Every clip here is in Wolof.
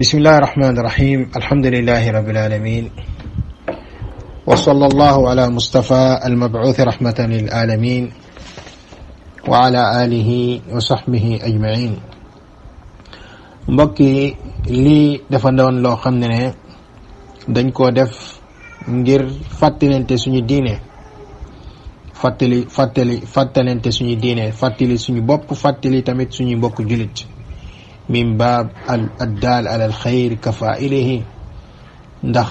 بسم الله الرحمن الرحيم الحمد لله رب العالمين وصلى الله على مصطفى المبعوث رحمة للعالمين وعلى آله وصحبه أجمعين. mbokki lii dafa doon loo xam ne dañ koo def ngir fàttalante suñu diine fàttalante suñu diine fàttali suñu bopp fàttali tamit suñu mbokk julit min baab addaal alal xayr kafaa'ilihi ndax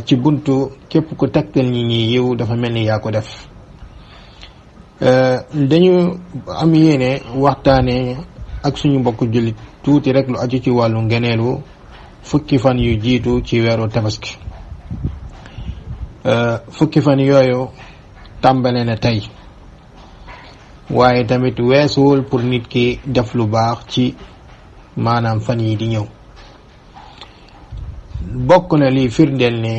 ci buntu képp ku tegtal ñi yiw dafa mel ni yaa ko def. dañu am yéene waxtaane ak suñu mbokk jullit tuuti rek lu aju ci wàllu ngeneelu fukki fan yu jiitu ci weeru tabaski. fukki fan yooyu tàmbale na tey, waaye tamit weesuwul pour nit ki def lu baax ci maanaam fan yi di ñëw. bokk na li firndeel ne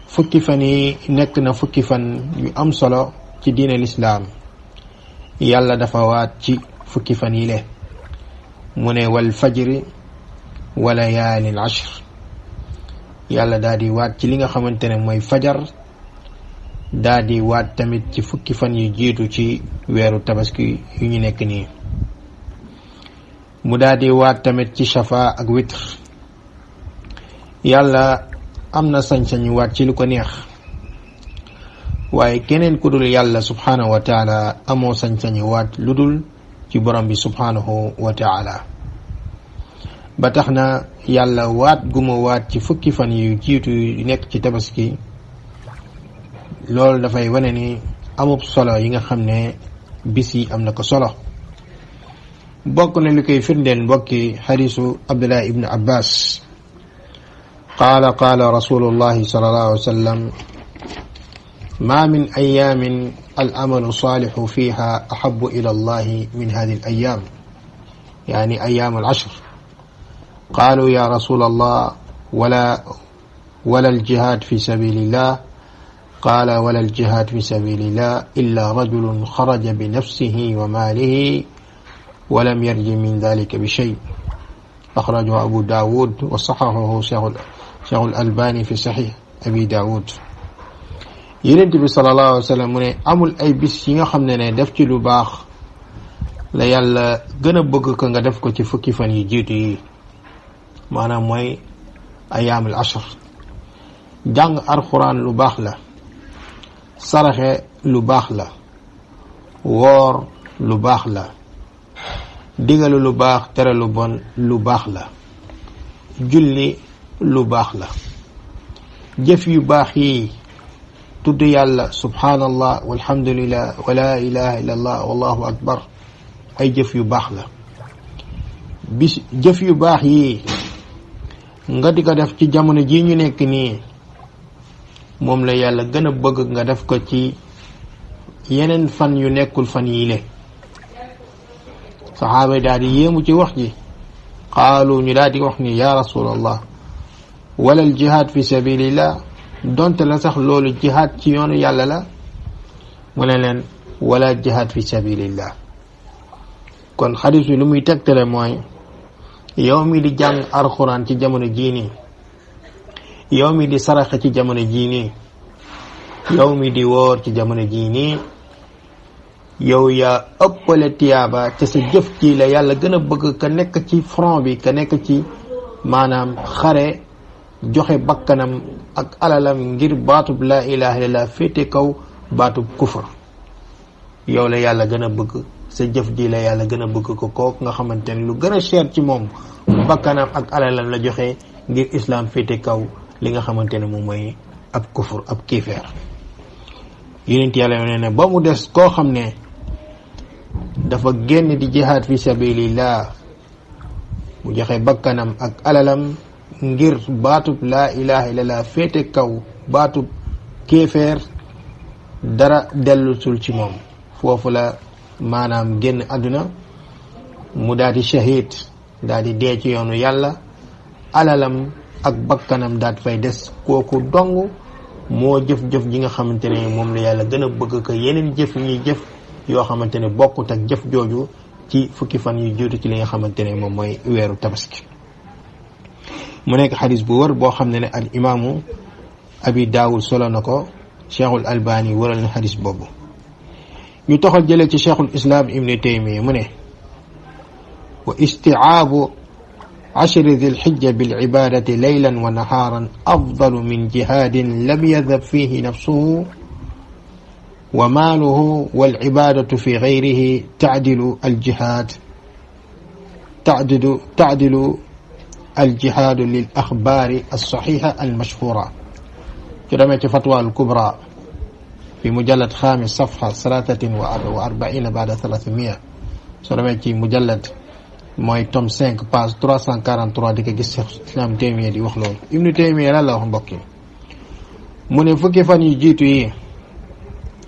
fukki fan yi nekk na fukki fan yu am solo ci diine lislaam. yàlla dafa waat ci fukki fan yi le mu ne wal fajri wa layaalin ashr. yàlla daa di waat ci li nga xamante ne mooy fajar, daa di waat tamit ci fukki fan yu jiitu ci weeru tabaski yu ñu nekk nii. mu daa di waat tamit ci shafa ak witr. yàlla am na sañ-sañu waat ci lu ko neex, waaye keneen ku dul yàlla subhanahu wa taala amoo sañ-sañu waat lu dul ci borom bi subhanahu wa taala. ba tax na yàlla waat gu ma waat ci fukki fan yu jiitu yu nekk ci tabaski, loolu dafay wane ni amub solo yi nga xam ne bis yi am na ko solo. bokk na li koy firndeel mbokki xadiisu Abdullah ibn Abbas qaala qaala rasulullahi sallallahu alayhi wa sallam ma min ayaamin al amalu saalixu fiha ahabu ila allahi min hadihi al ayaam, yaani ayaam al ashr. qaalu ya rasul allah wala al jihaad fi sabilillah qaala wala al jihaad fi sabilillah illa rajulun xaraja bi nafsihi wa maalihi walam yarji min dalika bi shay. axrajahu abu daawud wa saxaxahu cheikhul albani fi saxix abi daawud. yonent bi sallallahu alayhi wa sallam mu ne amul ay bis yi nga xam ne def ci lu baax la yàlla gën a bëgg ko nga def ko ci fukki fan yi jiitu yi, maanaam mooy ayaamul ashr. jàng alxuraan lu baax la, saraxe lu baax la, woor lu baax la, digalu lu baax tere lu bon lu baax la, julli lu baax la. jëf yu baax yi tudd yàlla subhanallah walhamdulillah wa la ilaha illa allah wallahu akbar, ay jëf yu baax la. jëf yu baax yi nga di ko def ci jamono ji ñu nekk nii, moom la yàlla gën a bëgg nga def ko ci yeneen fan yu nekkul fan yii le. saxaaba yi daal di yéemu ci wax ji, qaalu ñu daal di wax ni ya rasulallah wala al jihaad fi sabilillah, donte la sax loolu jihaad ci yoonu yàlla la. mu ne leen wala jihaad fi sabilillah. kon xadiis bi lu muy tegtale mooy yow mi di jàng alxuraan ci jamono jii nii, yow mi di saraxe ci jamono jii nii, yow mi di woor ci jamono jii nii, yow yaa ëppale tiyaaba te sa jëf ji la yàlla gën a bëgg ka nekk ci front bi, ka nekk ci maanaam xare, joxe bakkanam ak alalam ngir baatub laa ilaha illallah féete kaw baatub kufr. yow la yàlla gën a bëgg, sa jëf ji la yàlla gën a bëgg ko kooku nga xamante ne lu gën a cher ci moom bakkanam ak alalam la joxe ngir islam féete kaw li nga xamante ne moom mooy ab kufr, ab kéefeer. yonent yàlla nee ne ba mu des koo xam ne dafa génn di jihaad fi sabilillah, mu joxe bakkanam ak alalam ngir baatub laa ilaha illallah féete kaw baatub kéefeer, dara dellutul ci moom. foofu la maanaam génn àdduna, mu daal di shahid, daal di dee ci yoonu yàlla, alalam ak bakkanam daal di fay des. kooku dong moo jëf-jëf ji nga xamante ne moom la yàlla gën a bëgg ko yeneen jëf yi ñuy jëf yoo xamante ne bokkut ak jëf jooju ci fukki fan yu jiitu ci li nga xamante ne moom mooy weeru tabaski. mu nekk xadis bu wër boo xam ne al imaamu abi daawud solo na ko cheikhul albani wëral na xadis boobu ñu toxal jëlee ci cheikhul islam ibni taymiya mu ne wa istiaabu عشر ذي الحجة بالعبادة ليلا ونهارا أفضل من جهاد لم يذهب فيه نفسه وماله والعبادة في غيره تعدل الجهاد الجهاد للأخبار الصحيحة المشهورة كرمة فتوى الكبرى في مجلد 5 صفحة 43 بعد 300 كرمة مجلد mooy tome 5 page 343 di ko gis Cheikh Islam Taymiya di wax loolu Ibnu Taymiya lan la wax mbokk yi mu ne fukki fan yu jiitu yi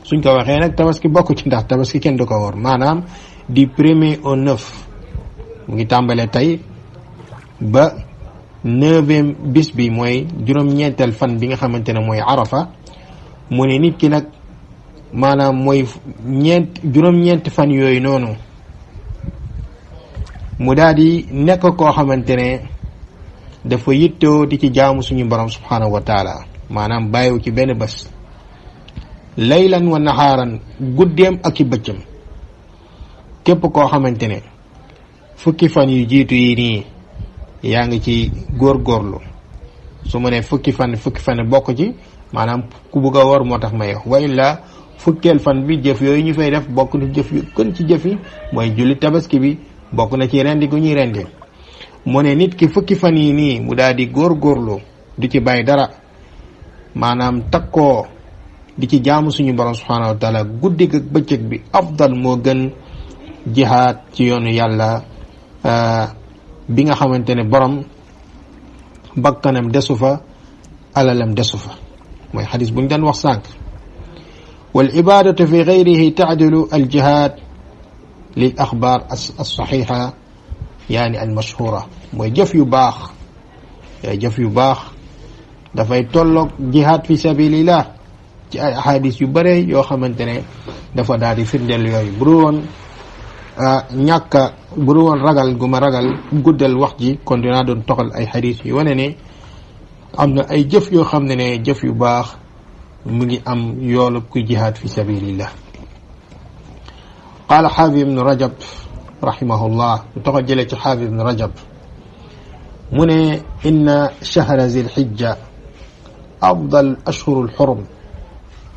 suñ ko waxee nag tabaski bokk ci ndax tabaski kenn du ko woor maanaam du 1er au 9 mu ngi tàmbalee tey ba 9e bis bi mooy juróom-ñeenteel fan bi nga xamante ne mooy Arafa mu ne nit ki nag maanaam mooy juróom-ñeenti fan yooyu noonu mu daal di nekk koo xamante ne dafa yittoo di ci jaamu suñu borom subhanahu wa taala maanaam bàyyiwu ci benn bés laylan wa naxaaran guddeem ak i bëccëm képp koo xamante ne fukki fan yu jiitu yi nii yaa ngi ci góorgóorlu su ma ne fukki fan bokk ci maanaam ku bugg a war moo tax may wax wa illa fukkeel fan bi jëf yooyu ñu fay def bokk na jëf yu gën ci jëf yi mooy julli tabaski bi bokk na ci rendi gu ñuy rendi mu ne nit ki fukki fan yi nii mu daal di góorgóorlu du ci bàyyi dara maanaam takkoo di ci jaamu suñu borom subhanahu wa taala guddi ak bëccëg bi afdal moo gën jihaad ci yoonu yàlla bi nga xamante ne borom bakkanam desu fa alalam desu fa mooy xadis bu ñu daan wax sànq wal ibadatu fi gayrihi taadilu al jihaad lil axbaar as-saxiixa yaani al mashhuura mooy jëf yu baax dafay tolloog jihaad fi sabilillah ci ay ahadis yu bare yoo xamante ne dafa daal di firndeel yooyu bu dul woon ragal gu ma ragal guddal wax ji kon dinaa doon toxal ay hadis yu wane ne am na ay jëf yoo xam ne jëf yu baax mu ngi am yoolu ku jihaad fi sabilillah قال حافظ بن رجب رحمه الله وتقجل حافظ بن رجب من إن شهر ذي الحجة أفضل أشهر الحرم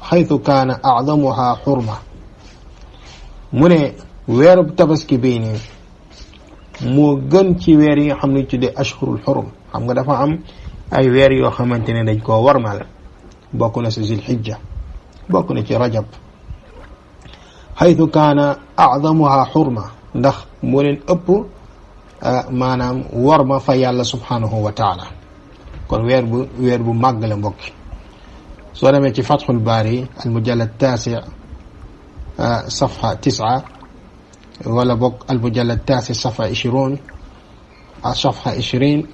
حيث كان أعظمها حرمة من ويرب تبسكي بيني مو gën ci weer yi nga xam ne tuddee ashhurul xurum xam nga dafa am ay weer yoo xamante ne dañ koo warmal bokk na ci zil hijja bokk na ci rajab xaytu kaana acdamuha xurma ndax moo leen ëpp maanaam worma fa yàlla subhanahu wa taala kon weer bu màgg la mbokki soo demee ci fatxul baari al mujallad 9 safha 9 wala bokk al mujallad 9 safha 20 safha 20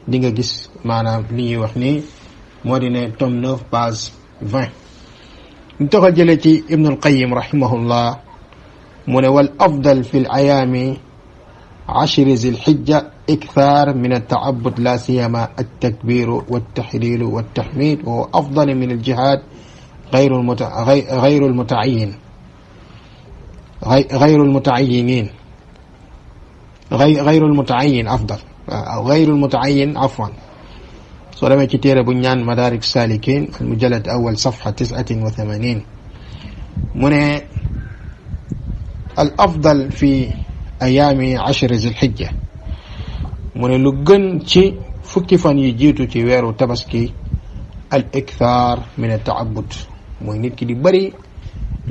di nga gis maanaam li ñuy wax nii moo di ne tome 9 page 20 انتقل جلتي ابن القيم رحمه الله من والأفضل في الأيام 10 ذي الحجة إكثار من التعبد لا سيما التكبير والتحليل والتحميد وهو أفضل من الجهاد غير المتعين أفضل غير المتعين عفوا سورة كتيرة بنيان مدارك السالكين المجلد أول صفحة 89 من الأفضل في أيام 10 ذي الحجة من لغن شي فكي فان يجيتو تي ويرو تبسكي الإكثار من التعبد mooy nit ki di bari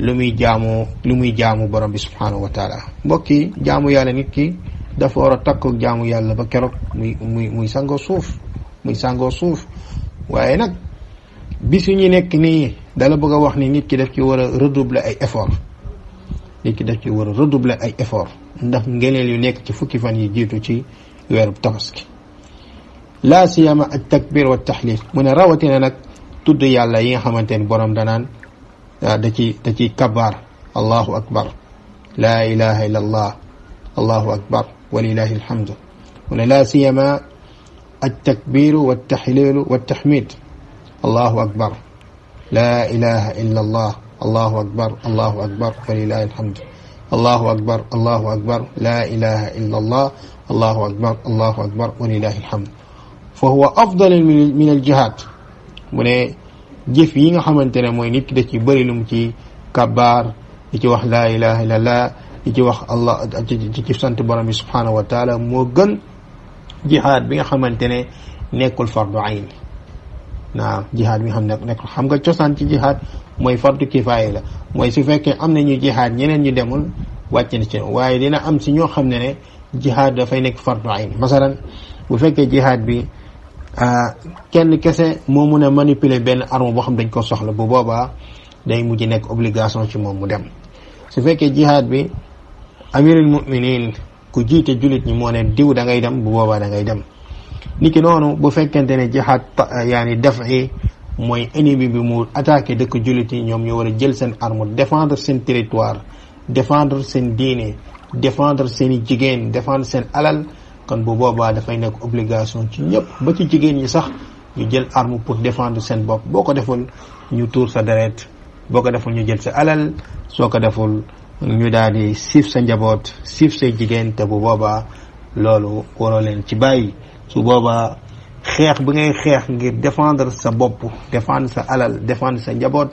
lu muy jaamu borom bi subhanahu wa taala mbokki jaamu yàlla nit ki dafa war a takk jaamu yàlla ba keroog muy sangoo suuf waaye nag bis yu ñu nekk nii dala bëgg a wax ni nit ki daf ci war a redoubler ay effort ndax ngeneel yu nekk ci fukki fan yi jiitu ci weeru tabaski la siyama at takbir wa tahlil mu ne rawatina nag tudd yàlla yi nga xamante ne borom danaan da ci kabaar allahu akbar la ilaha illa allah allahu akbar walillahi alhamdu mu ne la siyama التكبير والتحليل والتحميد الله أكبر لا إله إلا الله الله أكبر الله أكبر ولله الحمد الله أكبر الله أكبر لا إله إلا الله الله أكبر الله أكبر ولله الحمد فهو أفضل من الجهاد mu ne jëf yi nga xamante ne mooy nit ki da ci bëri lum ci kabaar di ci wax laa ilaha illallah di ci wax allah ci sant borom bi subhanahu wa taala moo gën jihaad bi nga xamante ne nekkul fardu ayn naam jihaad bi nga xam ne nekkul xam nga cosaan ci jihaad mooy fardu kifaaya la mooy su fekkee am na ñuy jihaad ñeneen ñu demul wàcc na ci waaye dina am si ñoo xam ne jihaad dafay nekk fardu ayn masalan bu fekkee jihaad bi kenn kese moo mun a manipuler benn arme boo xam dañ ko soxla bu boobaa day mujj nekk obligation ci moom mu dem su fekkee jihaad bi amirul mu'minin ku jiite jullit ñi moo ne diw da ngay dem bu boobaa da ngay dem niki noonu bu fekkente ne jihaad yaani daf'i mooy ennemi bi mu attaqué dëkk jullit yi ñoom ñoo war a jël seen arme défendre seen territoire défendre seen diine défendre seen i jigéen défendre seen alal kon bu boobaa dafay nekk obligation ci ñëpp ba ci jigéen ñi sax ñu jël arme pour défendre seen bopp boo ko deful ñu tuur sa deret boo ko deful ñu jël sa alal soo ko deful ñu daal di siif sa njaboot siif say jigéen te bu boobaa loolu waroo leen ci bàyyi su boobaa xeex bi ngay xeex ngir défendre sa bopp défendre sa alal défendre sa njaboot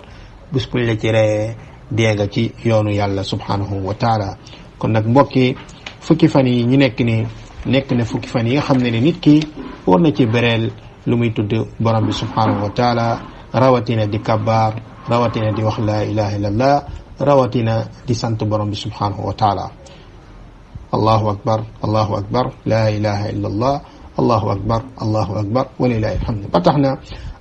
bés bu la ci reyee dee nga ci yoonu yàlla subhanahu wa taala kon nag mbokki fukki fan yi ñu nekk ni nekk na fukki fan yi nga xam ne ne nit ki war na ci bereel lu muy tudd borom bi subhanahu wa taala rawatina di kabbaar rawatina di wax la ilaha illallah rawatina di sant borom bi subhanahu wa taala allahu akbar la ilaha illallah allahu akbar walilahi alhamdu ba tax na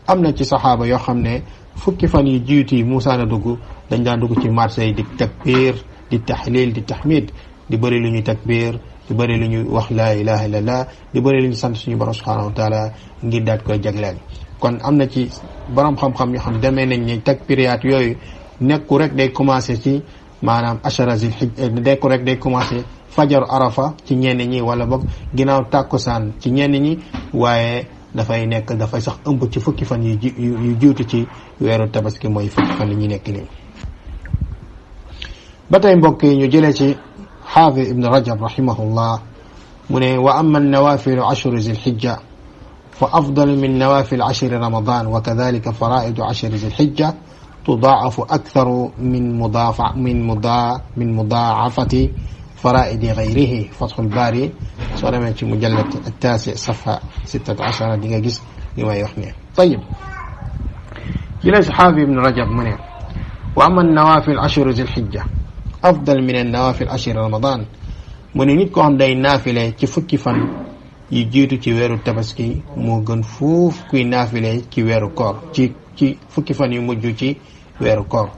am na ci saxaaba yoo xam ne fukki fan yi jiitu yi Muusaa na dugg dañ daan dugg ci marché yi di takbir di tahlil di tahmid di bëri lu ñuy takbir di bëri lu ñuy wax la ilaha illallah di bëri lu ñuy sant suñu borom subhanahu wa taala ngir daat koy jagleel kon am na ci borom xam-xam yoo xam demee nañ ne takbiriyaat yooyu nekku rek day commencé ci maanaam ashara zil hijja nekku rek day commencé fajar arafa ci ñenn ñi wala boog ginnaaw tàkkusaan ci ñenn ñi waaye dafay sax ëmb ci fukki fan yu jiitu ci weeru tabaski mooy fukki fan yi ñu nekk nii ba tey mbokk yi ñu jëlee ci xaafid ibn rajab rahimahullah mu ne wa amma nawafilu ashru zil hijja fa afdalu min nawafil ashri ramadan wa kadhalika faraidu ashri zil hijja tudaafu aktharu min mudaafati فرائد غيره فتح الباري سورة في مجلد التاسع صفحة 16 دقيقة جزء لما يحني طيب جلس حافظ ابن رجب منه وأما النوافل عشر ذي الحجة أفضل من النوافل عشر رمضان من نيتكو هم داي نافلة كفكي فن يجيتو كي ويرو تبسكي مو گن فوف كي نافلة كي ويرو كور كي فكي فن يمجو كي ويرو كور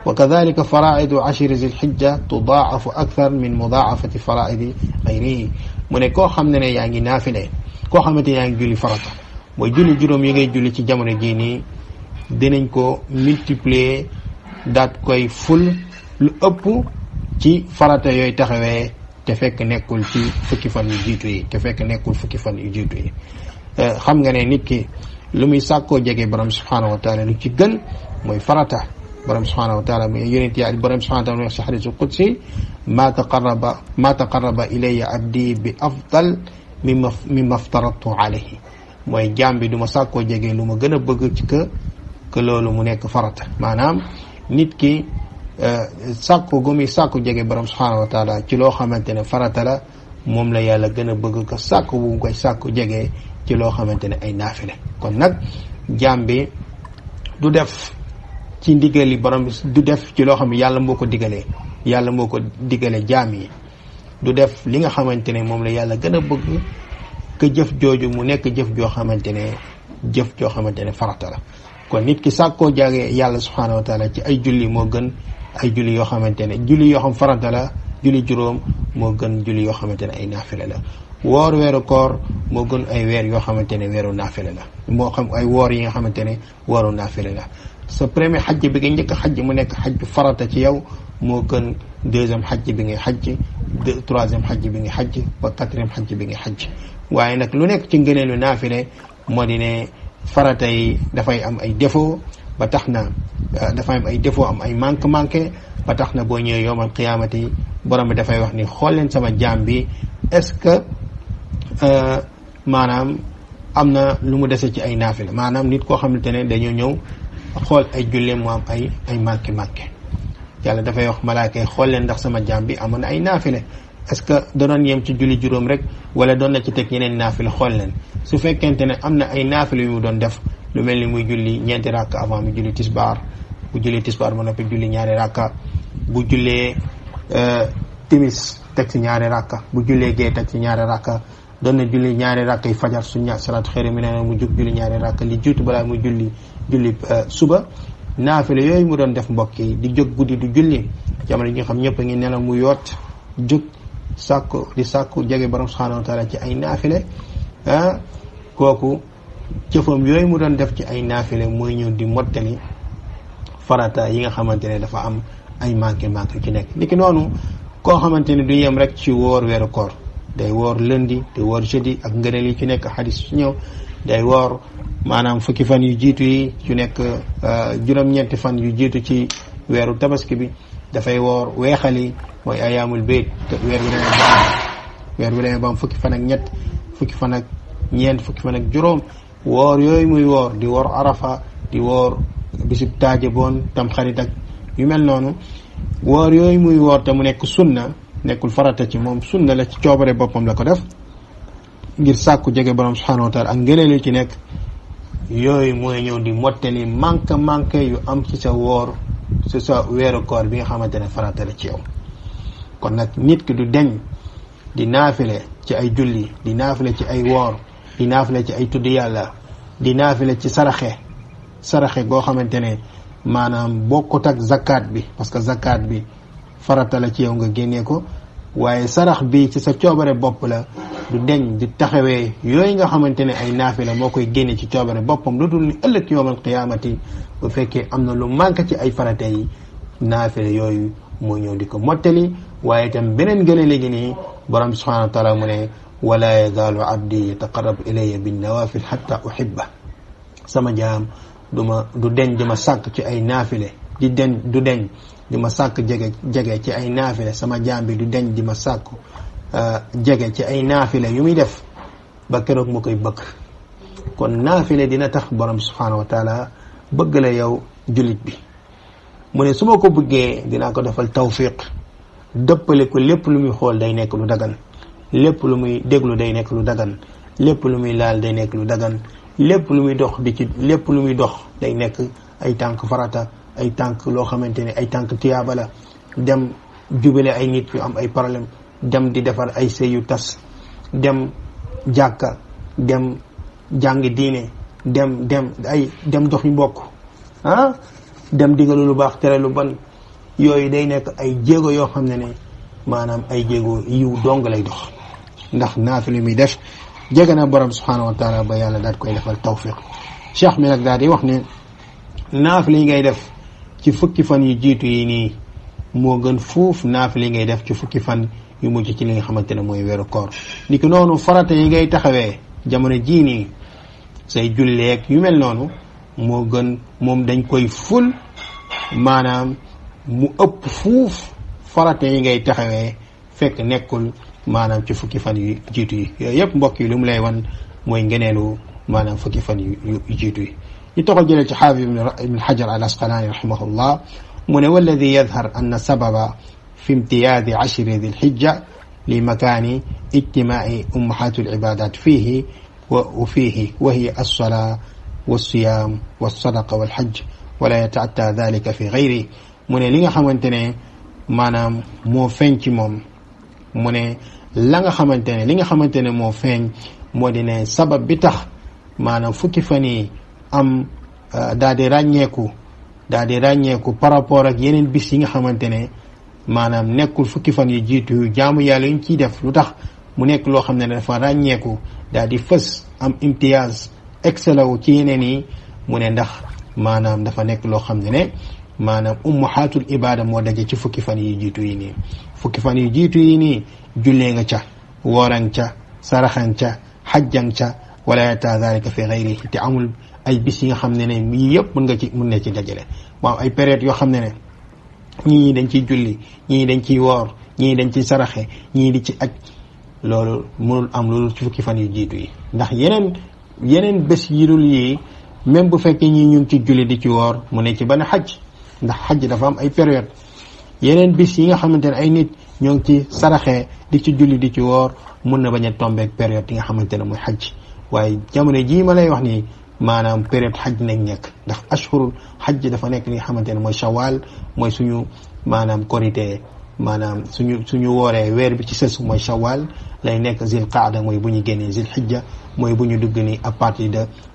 وكذلك فرائض عشر ذي الحجة تضاعف أكثر من مضاعفة فرائض غيره من كو خمنا يعني نافلة كو خمنا يعني جولي فرطة موي جولي جوروم يغي جولي ci jamono ji ni dinañ ko multiplier dat koy ful lu ëpp ci farata yoy taxawé te fekk nekkul ci fukki fan yu jiitu yi te fekk nekkul fukki fan yu jiitu yi xam nga ne nit ki lu muy sàkkoo jege borom subhanahu wa taala lu ci gën mooy farata borom subhanahu wa taala mu yonent ya borom subhanahu wa taala ci hadith qudsi ma taqarraba ilayya abdi bi afdal mimma aftaradtu alayhi mooy jaam bi du ma sàkkoo jege lu ma gën a bëgg ci que loolu mu nekk farata maanaam nit ki sàkku gu muy sàkku jege borom subhanahu wa taala ci loo xamante ne farata la moom la yàlla gën a bëgg ko sàkku bu koy sàkku jege ci loo xamante ne ay naafile kon nag jaam bi du def ci ndigali borom du def ci loo xam ne yàlla moo ko digale jaam yi du def li nga xamante ne moom la yàlla gën a bëgg que jëf jooju mu nekk jëf joo xamante ne farata la kon nit ki sàkkoo jage yàlla subhanahu wa taala ci ay julli moo gën ay julli yoo xamante ne julli yoo xam farata la julli juróom moo gën julli yoo xamante ne ay naafile la woor weeru koor moo gën ay weer yoo xamante ne weeru naafile la moo xam ay woor yi nga xamante ne weeru naafile la sa premier xajj bi nga njëkk xajj mu nekk xajj farata ci yow moo gën deuxième xajj bi ngay xajj troisième xajj bi ngay xajj ba quatrième xajj bi ngay xajj waaye nag lu nekk ci ngëneelu naafile moo di ne farata yi dafay am ay défaut ba tax na dafay am ay défaut am ay manque ba tax na boo ñëwee yowmal qiyaamati borom bi dafay wax ni xool leen sama jaam bi est-ce que maanaam am na lu mu dese ci ay naafile maanaam nit koo xamante ne dañoo ñëw xool ay julleem mu am ay manque yàlla dafay wax malaaka yi xool leen ndax sama jaam bi amoon na ay naafile est-ce que da doon yem ci julli juróom rek wala doon na ci teg yeneen naafile xool leen su fekkente ne am na ay naafile yu mu doon def lu mel ni muy julli ñeenti rakka avant mu julli tisbaar bu julli tisbaar ba noppi julli ñaari rakka bu jullee timis teg ci ñaari rakka bu jullee gee teg ci ñaari rakka doon na julli ñaari rakka yi fajar su salaatu xëyri mi ne mu jug julli ñaari rakka li jiitu balaa muy julli suba naafile yooyu mu doon def mbokk yi di jóg guddi du julli jamono yi nga xam ñëpp a ngi nelaw mu yoot jóg sàkku jege borom subhanahu wa taala ci ay naafile kooku jëfam yooyu mu doon def ci ay naafile mooy ñëw di mottali farata yi nga xamante ne dafa am ay manqué ci nekk niki noonu koo xamante ne du yem rek ci woor weeru koor day woor lundi day woor jeudi ak ngëneel yi ci nekk xadis ci ñëw day woor maanaam fukki fan yu jiitu yi ci nekk juróom-ñeenti fan yu jiitu ci weeru tabaski bi dafay woor weexali mooy ayaamul bayt weer bi demee ba am fukki fan ak ñett fukki fan ak ñeent fukki fan ak juróom woor yooyu muy woor di woor arafa di woor bisub taaje boon tam xarit ak yu mel noonu woor yooyu muy woor te mu nekk sunna nekkul farata ci moom sunna la ci coobare boppam la ko def ngir sàkku jege borom subhanahu wa taala ak ngëneel yi ci nekk yooyu mooy ñëw di mottali manque yu am ci sa woor ci sa weeru koor bi nga xamante ne farata la ci yow kon nag nit ki du deñ di naafile ci ay julli di naafile ci ay woor di naafile ci ay tudd yàlla di naafile ci saraxe goo xamante ne maanaam bokkut ak zakat bi parce que zakat bi farata la ci yow nga génnee ko waaye sarax bi ci sa coobare bopp la du deñ di taxawee yooyu nga xamante ne ay naafila moo koy génne ci coobare boppam lu dul ni ëllëg yawmal qiyaamati bu fekkee am na lu manque ci ay farate yi naafila yooyu moo ñëw di ko mottali waaye itam beneen gën a léegi nii borom bi subhanahu wa taala mu ne wala yazaalu abdi yataqarrabu ilayya bin nawafil hatta uhibba sama jaam du deñ di ma sàkk ci ay naafile du deñ di ma sàkk jege ci ay naafile sama jaam bi du deñ di ma sàkk jege ci ay naafile yu muy def ba keroog mu koy bëgg kon naafile dina tax borom subhanahu wa taala bëgg la yow jullit bi mu ne su ma ko bëggee dinaa ko defal tawfiq dëppale ko lépp lu muy xool day nekk lu dagan lépp lu muy déglu day nekk lu dagan lépp lu muy laal day nekk lu dagan lépp lu muy dox lépp lu muy dox day nekk ay tànk farata ay tànk loo xamante ne ay tànk tiyaaba la dem jubale ay nit yu am ay problème dem di defar ay sëy yu tas dem jàkka dem jàngi diine dem doxi mbokk dem digalu lu baax tere lu bon yooyu day nekk ay jéego yoo xam ne maanaam ay jéego yiw dong lay dox ndax naafile mi def jege na borom subhanahu wa taala ba yàlla daal koy defal tawfiq cheikh mi nag daal di wax ne naafile yi ngay def ci fukki fan yu jiitu yi nii moo gën fuuf naafile yi ngay def ci fukki fan yu mujj ci li nga xamante ne mooy weeru koor ni ki noonu farata yi ngay taxawee jamono jii nii say julleeg yu mel noonu moo gën moom dañ koy ful maanaam mu ëpp fuuf farata yi ngay taxawee fekk nekkul maanaam ci fukki fan yu jiitu yi yooyu yëpp mbokk yi lu mu lay wan mooy ngeneelu maanaam fukki fan yu jiitu yi ñu toxal jëlee ci xaafis ibn Hajar al Asqalaani rahimahullah mu ne walladi yadhar anna sababa fi imtiyaadi ashri dil hijja li makaani ijtimaai ummahaatu al ibadat fiihi wa hiya as-salaa was-siyaam was-sadaqa wal-hajj wala yata'attaa dhalika fi ghayri mu ne li nga xamante ne maanaam moo feeñ ci moom mu ne li nga xamante ne moo feeñ moo di ne sabab bi tax maanaam fukki fan yi am daal di ràññeeku par rapport ak yeneen bis yi nga xamante ne maanaam nekkul fukki fan yu jiitu yu jaamu yàlla yuñ ciy def lu tax mu nekk loo xam ne dafa ràññeeku daal di fës am imtiyaaz excellent ci yeneen yi mu ne ndax maanaam dafa nekk loo xam ne maanaam ummahatul ibada moo daje ci fukki fan yu jiitu yi nii jullee nga ca wooran ca saraxan ca xajjang ca wala yata dhalika fi ghayrihi te amul ay bis yi nga xam ne ne yii yëpp mën na ci dajale waaw ay période yoo xam ne ne ñii dañ ciy julli ñii dañ ciy woor ñii dañ ciy saraxe ñii di ci aj loolu mënul am loolu ci fukki fan yu jiitu yi ndax yeneen bés yi dul yi même bu fekkee ñii ñu ngi ci julli di ci woor mu ne ci ban xaj ndax xaj dafa am ay période yeneen bis yi nga xamante ne ay nit ñoo ngi ci saraxee di ci julli di ci woor mun na bañ a tombeek période yi nga xamante ne mooy xaj waaye jamono jii ma lay wax nii maanaam période xaj nañ nekk ndax ashhurul xaj dafa nekk li nga xamante ne mooy shawal mooy suñu maanaam korité maanaam suñu wooree weer bi ci sës mooy shawal lay nekk zil qaada mooy bu ñu génnee zil xijja mooy bu ñu dugg nii à partir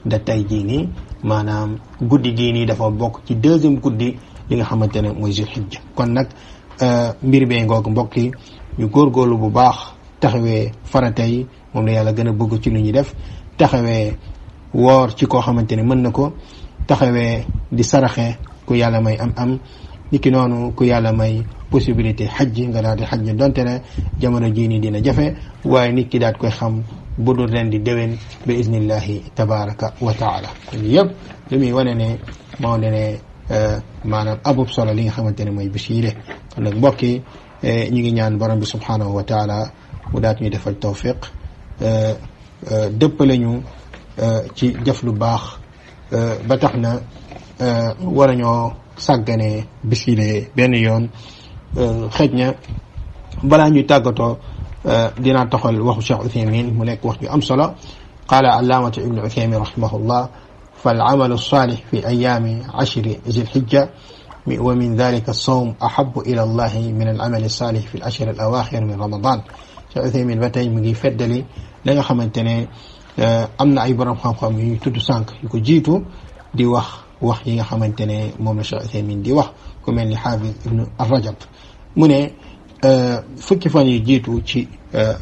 de tey jii nii maanaam guddi gii nii dafa bokk ci deuxième guddi li nga xamante ne mooy zil xijja kon nag mbir bee ngoog mbokk yi ñu góorgóorlu bu baax taxawee farata yi moom la yàlla gën a bëgg ci lu ñuy def taxawee woor ci koo xamante ne mën na ko taxawee di saraxe ku yàlla may am niki noonu ku yàlla may possibilité xajji nga daal di xajji donte ne jamono jii nii dina jafe waaye nit ki daat koy xam bu dul ren di déwén bi iznillahi tabaraka wa taala kon yëpp li muy wane ne moo ne maanaam abub solo li nga xamante ne mooy bis yi de kon nag mbokk yi ñu ngi ñaan borom bi subhanahu wa taala mu daat ñuy defal tawfiq dëppale ñu ci jëf lu baax ba tax na war a ñoo sàggane bis yi de benn yoon xëj na balaa ñuy tàggatoo dinaa toxal waxu Cheikh Uthaymin mu nekk wax ju am solo qaala allaamatu ibnu Uthaymin rahimahullah فالعمل الصالح في أيام 10 ذي الحجة ومن ذلك الصوم أحب إلى الله من العمل الصالح في الأشهر الأواخر من رمضان Cheikh Uthaymin ba tey mu ngi feddali la nga xamante ne am na ay borom xam-xam yu tudd sànq yu ko jiitu di wax yi nga xamante ne moom la Cheikh Uthaymin di wax ku mel ni Hafiz ibnu Rajab mu ne fukki fan yu jiitu ci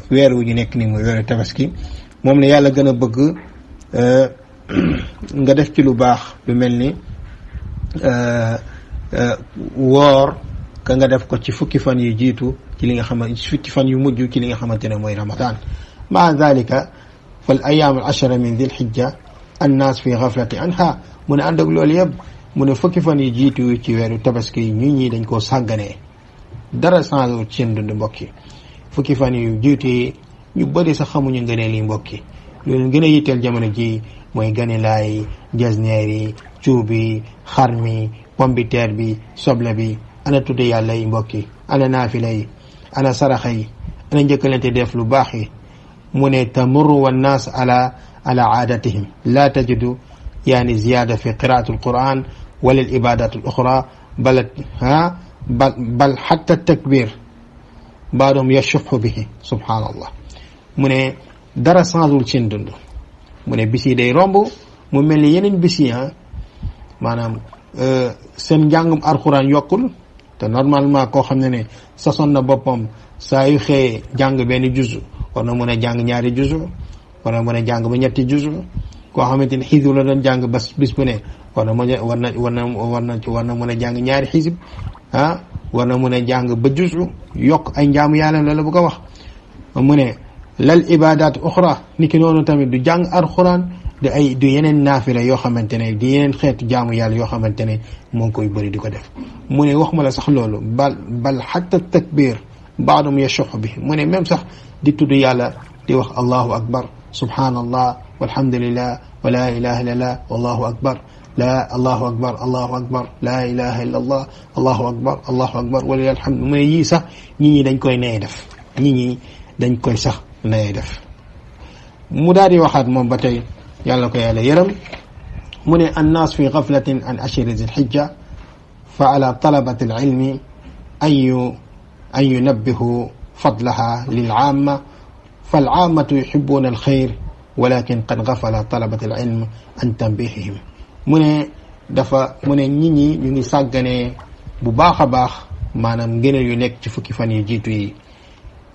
weer wu ñu nekk ni muy weeru tabaski moom la yàlla gën a bëgg nga def ci lu baax lu mel ni woor ka nga def ko ci fukki fan yu jiitu ci li nga xamante fukki fan yu mujj ci li nga xamante ne mooy ramadan ma dhalika fal ayam al ashara min dhil hijja annaas fi ghaflati anha mu ne ànd ak loolu yëpp mu ne fukki fan yu jiitu ci weeru tabaski ñu ñi dañ koo sàgganee dara changé ci seen dund mbokk yi fukki fan yu jiitu yi ñu bëri sax xamuñu ngëneel yi mbokk yi loolu gën a yitteel jamono ji mooy ganilaay jasneer yi cuub yi xar mi pombiteer bi soble bi ana tudde yàlla yi mbokk yi ana naafila yi ana saraxa yi ana njëkkalante def lu baax yi mu ne tamurru wannaas ala aadatihim la tajidu yani ziyada fi qiraati alquran wala al ibadat al uxra bal xatta takbir baadum yashuxu bihi subhanallah mu ne dara changewul seen dund mu ne bis yi day romb mu mel ni yeneen bis yi maanaam seen njàngum alxuraan yokkul te normalement koo xam ne sason na boppam saa yu xëyee jàng benn juzu war na mën a jàng ñaari juzu war na mën a jàng ba ñetti juzu koo xamante ne xisib la doon jàng bas bis bu ne war na mën a jàng ñaari xisib war na mën a jàng ba juzu yokk ay njaamu yàlla la bu ko wax mu ne lal ibadat uxra niki noonu tamit du jàng alxuraan du yeneen naafila yoo xamante ne di yeneen xeetu jaamu yàlla yoo xamante ne moo ngi koy bëri di ko def mu ne wax ma la sax loolu bal xatta takbir baadum yashuxu bi mu ne même sax di tudd yàlla di wax allahu akbar subhanallah walhamdulillah wa la ilaha illallah wallahu akbar allahu akbar allahu akbar la ilaha illallah allahu akbar walilahi alhamd mu ne yii sax ñi dañ koy naye def ñi dañ koy sax naye def mu daal di waxaat moom ba tey yàlla ko yàlla yërëm mu ne annaas fi gaflatin an ashri zil hijja fa ala talabati al ilmi an yunabbihu fadlaha lil aama fal aamatu yuhibbuna al xayr walakin qad gafala talabati al ilm an tanbihihim mu ne nit ñi ñu ngi sàgganee bu baax a baax maanaam ngëneel yu nekk ci fukki fan yu jiitu yi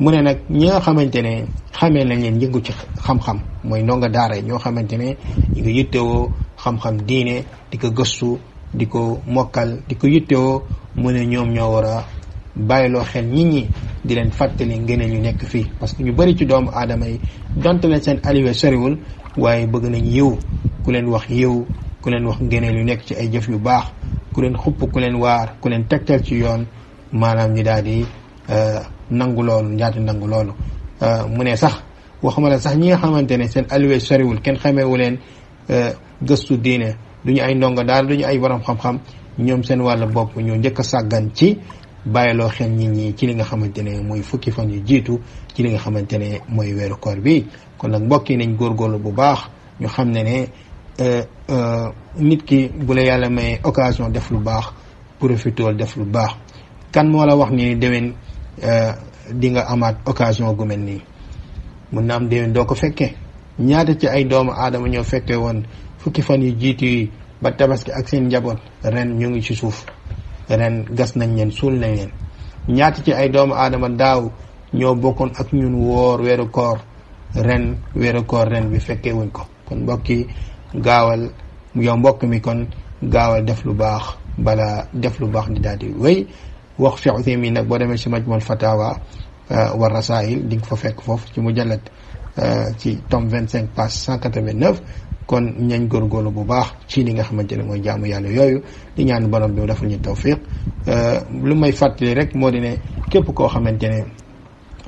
mu ne nag ñi nga xamante ne xamee nañ leen yëngu ci xam-xam mooy ndonga daara ñoo xamante ne ñu ngi yittewoo xam-xam diine di ko gëstu di ko mokkal di ko yittewoo mu ne ñoom ñoo war a bàyyiloo xel nit ñi di leen fàttali ngëneel yu nekk fii parce que ñu bari ci doomu aadama yi donte leen seen aliwe soriwul waaye bëgg nañ yiw ku leen wax yiw ku leen wax ngëneel yu nekk ci ay jëf yu baax ku leen xupp ku leen waar ku leen tegtal ci yoon maanaam ñi daal di nangu loolu njaati nangu loolu mu ne sax waxuma la sax ñi nga xamante ne seen aliwe soriwul kenn xameewu leen gëstu diine duñu ay ndongo daal duñu ay borom xam-xam ñoom seen wàllu bopp ñoo njëkk a sàggan ci bàyyiloo xel nit ñi ci li nga xamante ne mooy fukki fan yu jiitu ci li nga xamante ne mooy weeru koor bi kon nag mbokk yi nañ góorgóorlu bu baax ñu xam ne nit ki bu la yàlla may occasion def lu baax profitool def lu baax kan moo la wax ni déwén di nga amaat occasion gu mel nii mun na am déwén doo ko fekkee ñaata ci ay doomu aadama ñoo fekkee woon fukki fan yu jiitu yi ba tabaski ak seen njaboot ren ñu ngi ci suuf ren gas nañ leen suul nañ leen ñaata ci ay doomu aadama daaw ñoo bokkoon ak ñun woor weeru koor ren bi fekkee wuñ ko kon mbokk yi gaawal yow mbokk mi kon gaawal def lu baax bala def lu baax di daal di wéy wax Cheikh Uthaymin nag boo demee ci Majmuul Fatawa wa Rasaa'il di nga fa fekk foofu ci mujallad ci tome 25 page 189 kon ñañ góorgóorlu bu baax ci li nga xamante ne mooy jaamu yàlla yooyu di ñaan borom bi mu defal ñu tawfiq lu may fàttali rek moo di ne képp koo xamante ne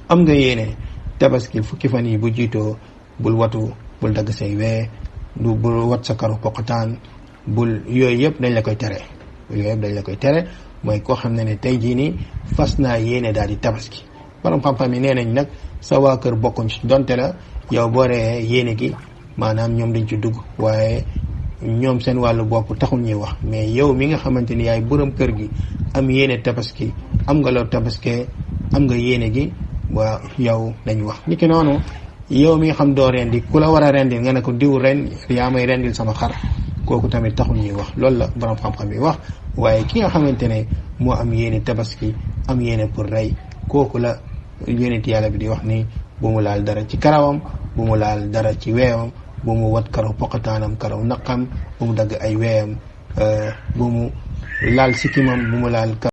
am nga yéene tabaski fukki fan yi bu jiitoo bul watu bul dagg say wee bul wat sa karu poqataan bul yooyu yëpp dañ la koy tere mooy koo xam ne tey jii nii fas naa yéene daal di tabaski borom xam-xam yi nee nañ nag sa waa kër bokkuñ ci donte la yow boo ree yéene gi maanaam ñoom dañ ci dugg waaye ñoom seen wàllu bopp taxul ñuy wax mais yow mi nga xamante ni yaay borom kër gi am yéene tabaski am nga loo tabaskee am nga yéene gi waa yow lañ wax ni ki noonu yow mi nga xam doo rendi ku la war a rendil nga ne ko diw ren yaa may rendil sama xar kooku tamit taxul ñuy wax loolu la borom xam-xam yi wax waaye ki nga xamante ne moo am yéene tabaski am yéene pour rey kooku la yonent yàlla bi di wax ni bu mu laal dara ci karawam bu mu laal dara ci weewam bu mu wat karaw poqataanam karaw naqam bu mu dagg ay weeyam bu mu laal sikkimam bu mu laal